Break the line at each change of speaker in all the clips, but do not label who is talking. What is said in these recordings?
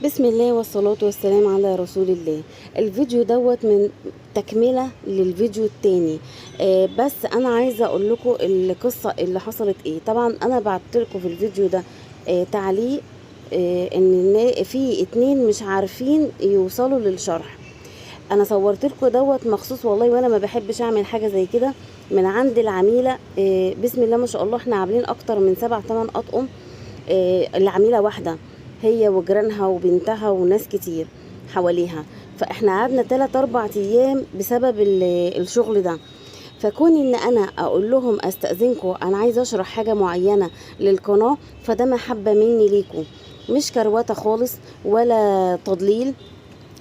بسم الله والصلاة والسلام على رسول الله. الفيديو دوت من تكملة للفيديو التاني. بس انا عايزة اقول لكم القصة اللي حصلت ايه. طبعا انا بعت لكم في الفيديو ده تعليق ان في اتنين مش عارفين يوصلوا للشرح. انا صورت لكم دوت مخصوص والله، وانا ما بحبش اعمل حاجة زي كده من عند العميلة. بسم الله ما شاء الله، احنا عاملين اكتر من 7 8 اطقم. العميلة واحدة هي وجيرانها وبنتها وناس كتير حواليها، فاحنا قعدنا 3 4 ايام بسبب الشغل ده. فكون ان انا اقول لهم استأذنكم انا عايزه اشرح حاجة معينة للقناة، فده محبة مني ليكم، مش كروته خالص ولا تضليل،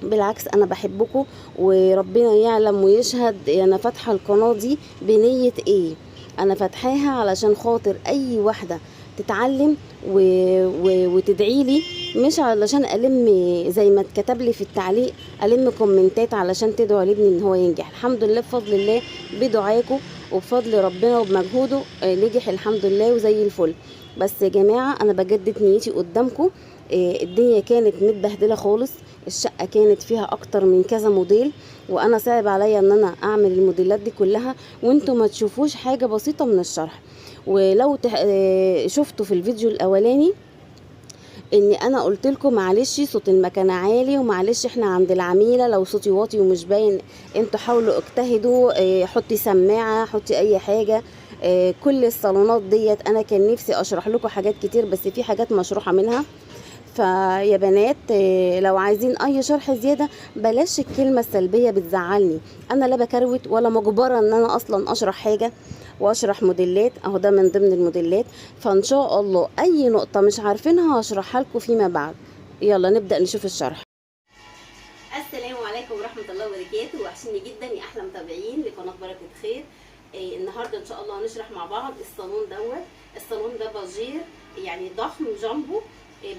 بالعكس انا بحبكم وربنا يعلم ويشهد. انا فاتحة القناة دي بنيه ايه؟ انا فاتحاها علشان خاطر اي واحدة تتعلم وتدعي لي، مش علشان الم زي ما اتكتب لي في التعليق الم كومنتات علشان تدعوا لابني ان هو ينجح. الحمد لله بفضل الله، بدعاكم وبفضل ربنا وبمجهوده نجح الحمد لله وزي الفل. بس يا جماعة انا بجدد نيتي قدامكم. الدنيا كانت متبهدله خالص، الشقة كانت فيها اكتر من كذا موديل، وانا صعب عليا ان انا اعمل الموديلات دي كلها وانتم ما تشوفوش حاجة بسيطة من الشرح. ولو شفتوا في الفيديو الاولاني ان انا قلت لكم معلش صوت المكنه عالي، ومعلش احنا عند العميله لو صوتي واطي ومش باين، انتوا حاولوا اجتهدوا، حطي سماعه، حطي اي حاجة. كل الصالونات ديت انا كان نفسي اشرح لكم حاجات كتير، بس في حاجات مشروحه منها. فيا بنات لو عايزين اي شرح زيادة بلاش الكلمة السلبية، بتزعلني. انا لا بكروت ولا مجبرة ان انا اصلا اشرح حاجة واشرح موديلات، اهو ده من ضمن الموديلات. فان شاء الله اي نقطة مش عارفينها هشرحها لكم فيما بعد. يلا نبدا نشوف الشرح. السلام عليكم ورحمة الله وبركاته، وحشني جدا يا احلى متابعين لقناه بركة خير. النهارده ان شاء الله هنشرح مع بعض الصالون دوت. الصالون ده باجير يعني ضخم جامبو،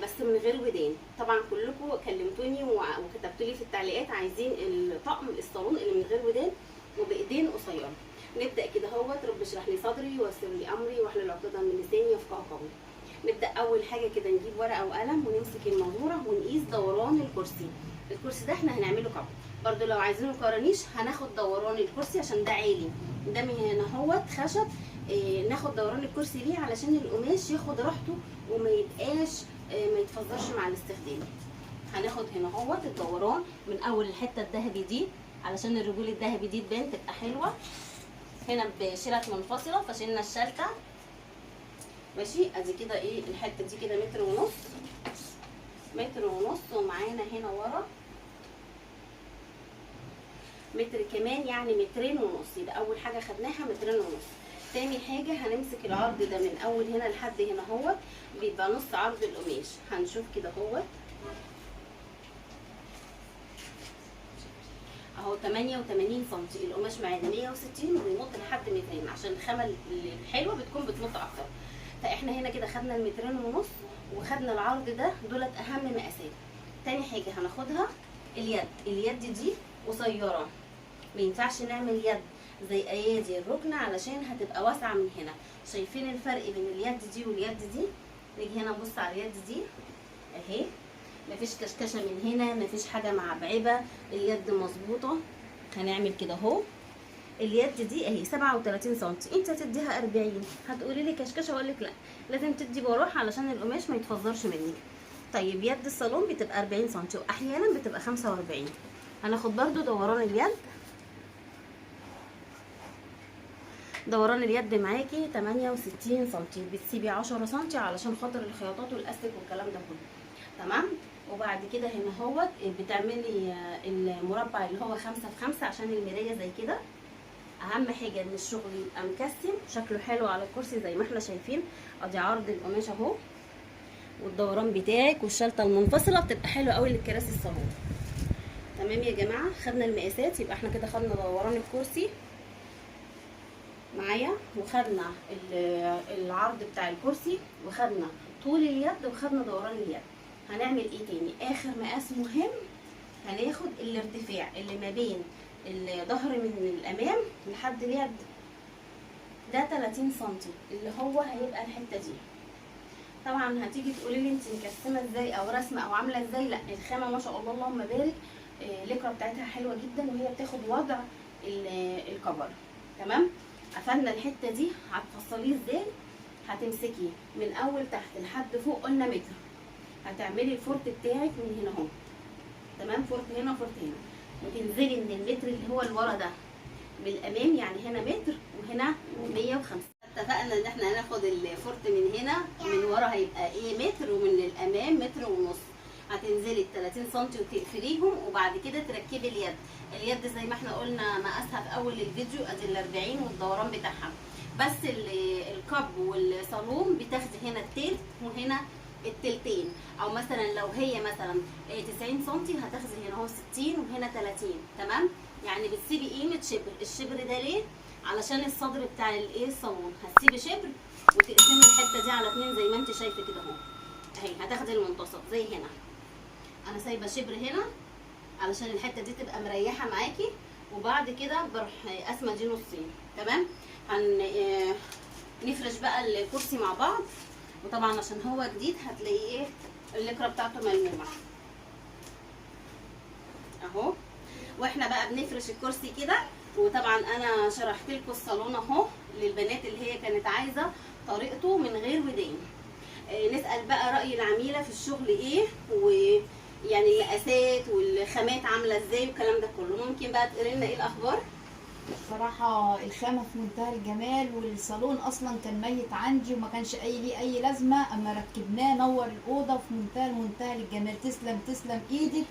بس من غير ودان. طبعا كلكم كلمتوني وكتبتوا لي في التعليقات عايزين الطقم الصالون اللي من غير ودان وبايدين قصيرة. نبدا كده اهوت. رب اشرح لي صدري ويسر لي امري واحلل عقده من لساني يفقهوا قولي. نبدا اول حاجة كده نجيب ورقة وقلم ونمسك المازوره ونقيس دوران الكرسي. الكرسي ده احنا هنعمله كعب برضو، لو عايزينه كرانيش هناخد دوران الكرسي عشان ده عالي، ده من هنا اهوت خشب. ناخد دوران الكرسي ليه؟ علشان القماش ياخد راحته وما يبقاش ما يتفزرش مع الاستخدام. هناخد هنا اهوت الدوران من اول الحتة الذهبي دي علشان الرجول الذهبي دي تبان تبقى حلوة. هنا بشلت منفصلة فشلنا الشلته ماشي. ادي كده ايه الحتة دي كده متر ونص، متر ونص، ومعانا هنا ورا متر كمان، يعني مترين ونص. يبقى اول حاجة خدناها مترين ونص. تاني حاجة هنمسك العرض ده من اول هنا لحد هنا اهوت، بيبقى نص عرض القماش. هنشوف كده اهوت اهو 88 سم، القماش معانا 160 وبيمط لحد 200 عشان الخامة الحلوة بتكون بتمط اكتر. فاحنا هنا كده خدنا المترين ونص وخدنا العرض ده، دولت اهم مقاسات. تاني حاجة هناخدها اليد. اليد دي قصيرة، ما ينفعش نعمل يد زي ايادي الركنه علشان هتبقى واسعة من هنا. شايفين الفرق بين اليد دي واليد دي؟ نيجي هنا نبص على اليد دي اهي، مفيش كشكشه من هنا، مفيش حاجة معبعبه، اليد مظبوطة. هنعمل كده اهو، اليد دي اهي 37 سم، انت هتديها 40. هتقولي لي كشكشه، اقول لك لا، لازم تدي براحة علشان القماش ما يتفزرش منك. طيب يد الصالون بتبقى 40 سم واحيانا بتبقى 45. هناخد برده دوران اليد. دوران اليد معاكي 68 سم، بتسيبي 10 سم علشان خاطر الخياطات والاستك والكلام ده كله، تمام. وبعد كده هنا اهوت بتعملي المربع اللي هو 5 في 5 عشان المراية زي كده. اهم حاجة ان الشغل يبقى مكسم شكله حلو على الكرسي زي ما احنا شايفين. ادي عرض القماش اهو والدوران بتاعك والشلطه المنفصلة بتبقى حلوة قوي للكراسي الصالون. تمام يا جماعة، خدنا المقاسات. يبقى احنا كده خدنا دوران الكرسي معايا، وخدنا العرض بتاع الكرسي، وخدنا طول اليد، وخدنا دوران اليد. هنعمل ايه تاني؟ اخر مقاس مهم هناخد الارتفاع اللي ما بين الظهر من الامام لحد اليد، ده 30 سم اللي هو هيبقى الحتة دي. طبعا هتيجي تقولي لي انت مكسمه ازاي او رسمه او عامله ازاي. لا، الخامة ما شاء الله اللهم بارك، الليكرا بتاعتها حلوة جدا، وهي بتاخد وضع الكفر. تمام، قفلنا الحتة دي. هتفصليه ازاي؟ هتمسكي من اول تحت لحد فوق، قلنا متر. هتعملي الفرط بتاعك من هنا اهو، تمام، فرط هنا وفرط هنا، وتنزلي من المتر اللي هو اللي ورا ده من الامام، يعني هنا متر وهنا 150. اتفقنا ان احنا هناخد الفرط من هنا، من ورا هيبقى ايه متر، ومن الامام متر ونص. هتنزلي ال 30 سم وتقفليهم، وبعد كده تركبي اليد. اليد زي ما احنا قلنا مقاسها في اول الفيديو ادي ال 40 والدوران بتاعها. بس الكب والصالون بتاخدي هنا التلت وهنا التلتين، او مثلا لو هي مثلا 90 سم هتاخدي هنا اهو 60 وهنا 30. تمام، يعني بتسيبي قيمة شبر. الشبر ده ليه؟ علشان الصدر بتاع الايه الصالون. هتسيبي شبر وتقسمي الحتة دي على 2 زي ما انت شايفه كده اهو. اهي هتاخدي المنتصف زي هنا، انا سايبه شبر هنا علشان الحتة دي تبقى مريحه معاكي، وبعد كده بروح قاسمة دي نصين. تمام، نفرش بقى الكرسي مع بعض. وطبعا عشان هو جديد هتلاقيه ايه الليكرة بتاعته ملمومه اهو. واحنا بقى بنفرش الكرسي كده. وطبعا انا شرحت لكم الصالون اهو للبنات اللي هي كانت عايزه طريقته من غير ودان. نسال بقى راي العميله في الشغل ايه، ويعني المقاسات والخامات عامله ازاي والكلام ده كله. ممكن بقى تقولي لنا ايه الاخبار؟
بصراحة الخامة في منتهى الجمال، والصالون أصلا كان ميت عندي وما كانش أي ليه أي لازمة، أما ركبناه نور الأوضة في منتهى الجمال. تسلم تسلم إيدك.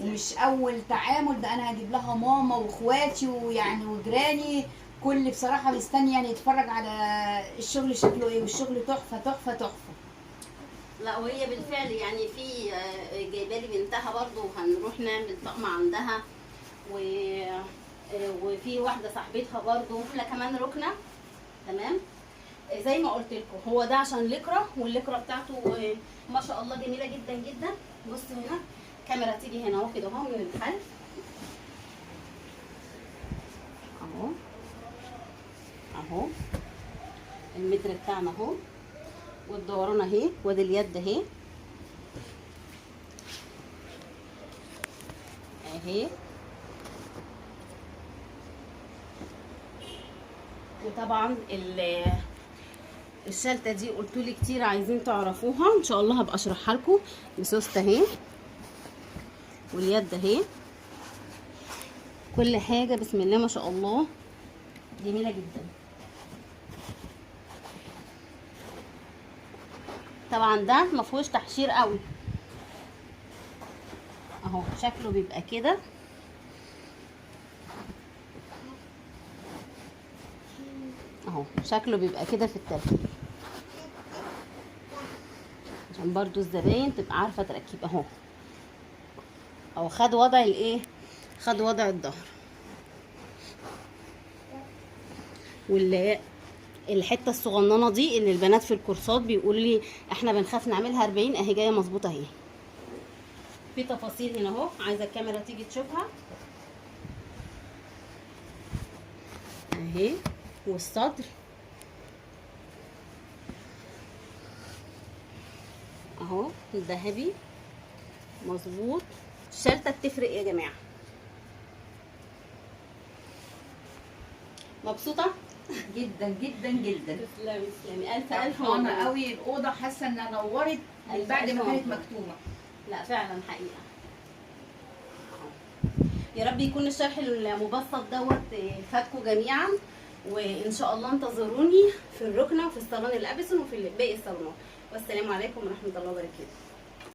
ومش أول تعامل ده، أنا هجيب لها ماما وإخواتي ويعني وجيراني، كل بصراحة مستني يعني يتفرج على الشغل شكله إيه، والشغل تحفة تحفة تحفة.
لا وهي بالفعل يعني في جايبه لي بنتها برضو، وهنروح نعمل طقم عندها، وفي واحدة صاحبتها برضو لا كمان ركنه. تمام، زي ما قلت لكم هو ده عشان لكرة، واللكره بتاعته ما شاء الله جميلة جدا جدا. بصوا هنا الكاميرا تيجي هنا اهو كده اهو من الخلف اهو اهو، المتر بتاعنا اهو، والدوران اهي، وادي اليد اهي اهي. وطبعا الشلته دي قلتولي كتير عايزين تعرفوها، ان شاء الله هبقى اشرحها لكم. بسوسته اهي، واليد اهي، كل حاجة بسم الله ما شاء الله جميلة جدا. طبعا ده ما فيهوش تحشير قوي اهو، شكله بيبقى كده. اهو شكله بيبقى كده في التركيب، عشان برضو الزباين تبقى عارفه تركيب اهو. او خد وضع الايه، خد وضع الظهر. واللي الحتة الصغننه دي اللي البنات في الكورسات بيقولوا لي احنا بنخاف نعملها 40، اهي جاية مظبوطة اهي. في تفاصيل هنا اهو، عايزه الكاميرا تيجي تشوفها اهي. والصدر اهو الذهبي مظبوط. الشلته بتفرق يا جماعة. مبسوطة
جدا جدا جدا.
تسلمي تسلمي، الف الف
فرحانة
مبروك.
قوي الاوضة، حاسه انها نورت من بعد ما كانت مكتومة.
لا فعلا حقيقة. يا رب يكون الشرح المبسط دوت فاتكم جميعا، وان شاء الله انتظروني في الركنه وفي الصالون الابيسون وفي باقي الصالونات. والسلام عليكم ورحمة الله وبركاته.